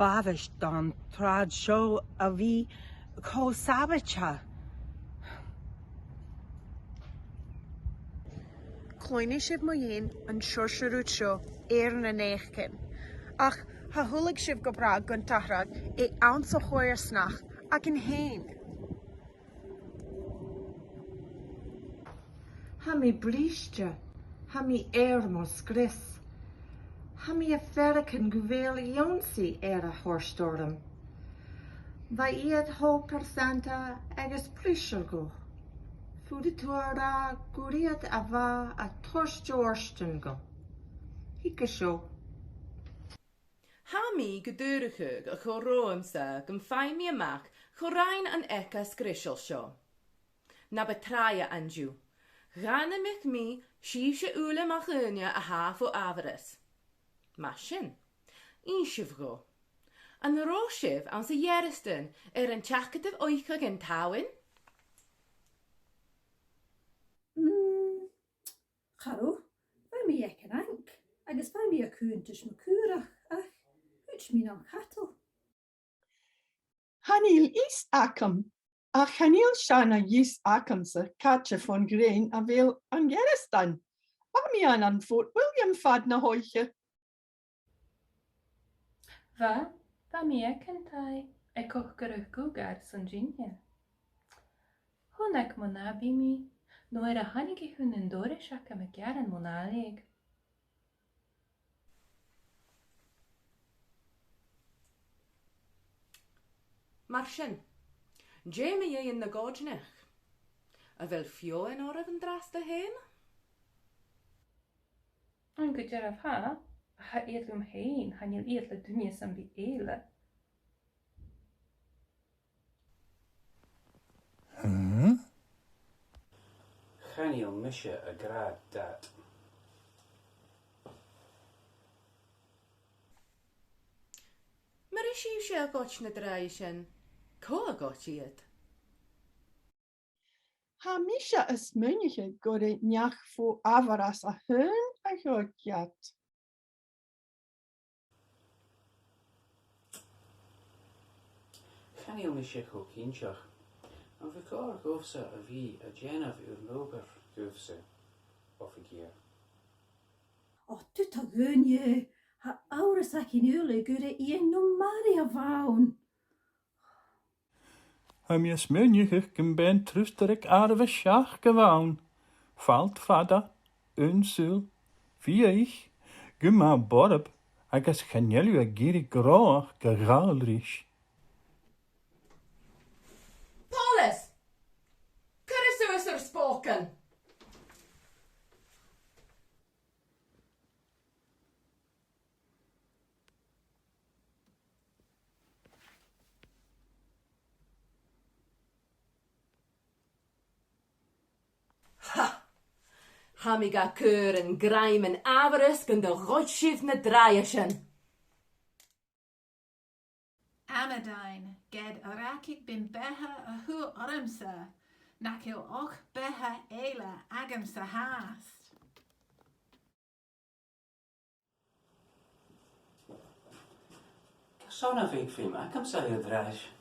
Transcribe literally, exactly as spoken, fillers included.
b' àbhaist dhan t-sràid seo a bhith cho sàbhailte. Cluinnidh sibh mu dheidhinn an seòrsa rud seo air na naidheachdan, ach cha chuala sibh gu bràth gun atharraicheadh e anns a' choimhearsnachd againn fhèin. Tha mi briste, tha mi air mo sgrios. Tha mi a' faireachdainn gu bheil ionnsaigh air a thoirt orm. Bha iad cho pearsanta agus prìseil dhomh. Faodaidh tu a ràdh gur iad a bha a' toirt òrdugh dhomh. Thig an seo. Tha mi gu dùrachadh a chur romhamsa gum faigh mi a-mach cò rinn an eaca sgriosail seo. Na bu tràithe an-diugh. Dh'ainmich mi sibhse uile mar dhaoine a tha fo amharas. Mar sin, innsibh dhomh. An robh sibh anns a' Ghearasdan air an t-seachdain a chaidh an t-samhradh? Mm, cha robh, bha mi aig an banc, agus bha mi a' cunntais mo chùram, ach thuit mi nam chadal. Chan eil fhios agam, ach chan eil seann fhios agamsa càite fon ghrèin a bheil an Gearasdan. Bha mi ann am Fort William fad na h-oidhche. Bha, bha mi aig an taigh, aig Cochraig Cùgair san Dìnnear. Chunnaic mo nàbaidh mi, nuair a thàinig e chun an dorais agam a' gearan mo nàlaidh. Mar sin, dè mu dheidhinn na goideanach? A bheil feadhainn oirbh an-dràsta fhèin? An gu dearbh tha, ach tha iad rium fhìn, chan eil iad le duine sam bith eile. Hmm? Chan eil mise ag ràdh dad. Mura sibhse a ghoid na dràibhean sin, cò a ghoid iad? Tha mise a' smaoineachadh gur e neach fo amharas a th' ann a ghoid iad. Chan eil mise cho cinnteach. Am bu chòir dhomhsa a bhith a' dèanamh ùr-obair dhubhsa, oifigear? O, tut a dhaoine, tha amharas againn uile gur e Iain no Màiri a bh' ann. Tha mi a' smaoineachadh gum b' e an trusadar aig àireamh a seachd a bh' ann. Falt fada, aon sùil, fiadhaich, gu math borb, agus chan eil thu ag iarraidh gnothach a ghabhail ris. Poileas! Cuiribh suas ur spògan! Ha! Tha mi ga chur an grèim an amharas gun do ghoid sibh na dràibhean sin. Amadain, ged a ràinig mi beatha a thaobh ormsa, nach eil ach beatha eile agamsa fhathast. Carson a bhiodh feum agamsa air dràibhean?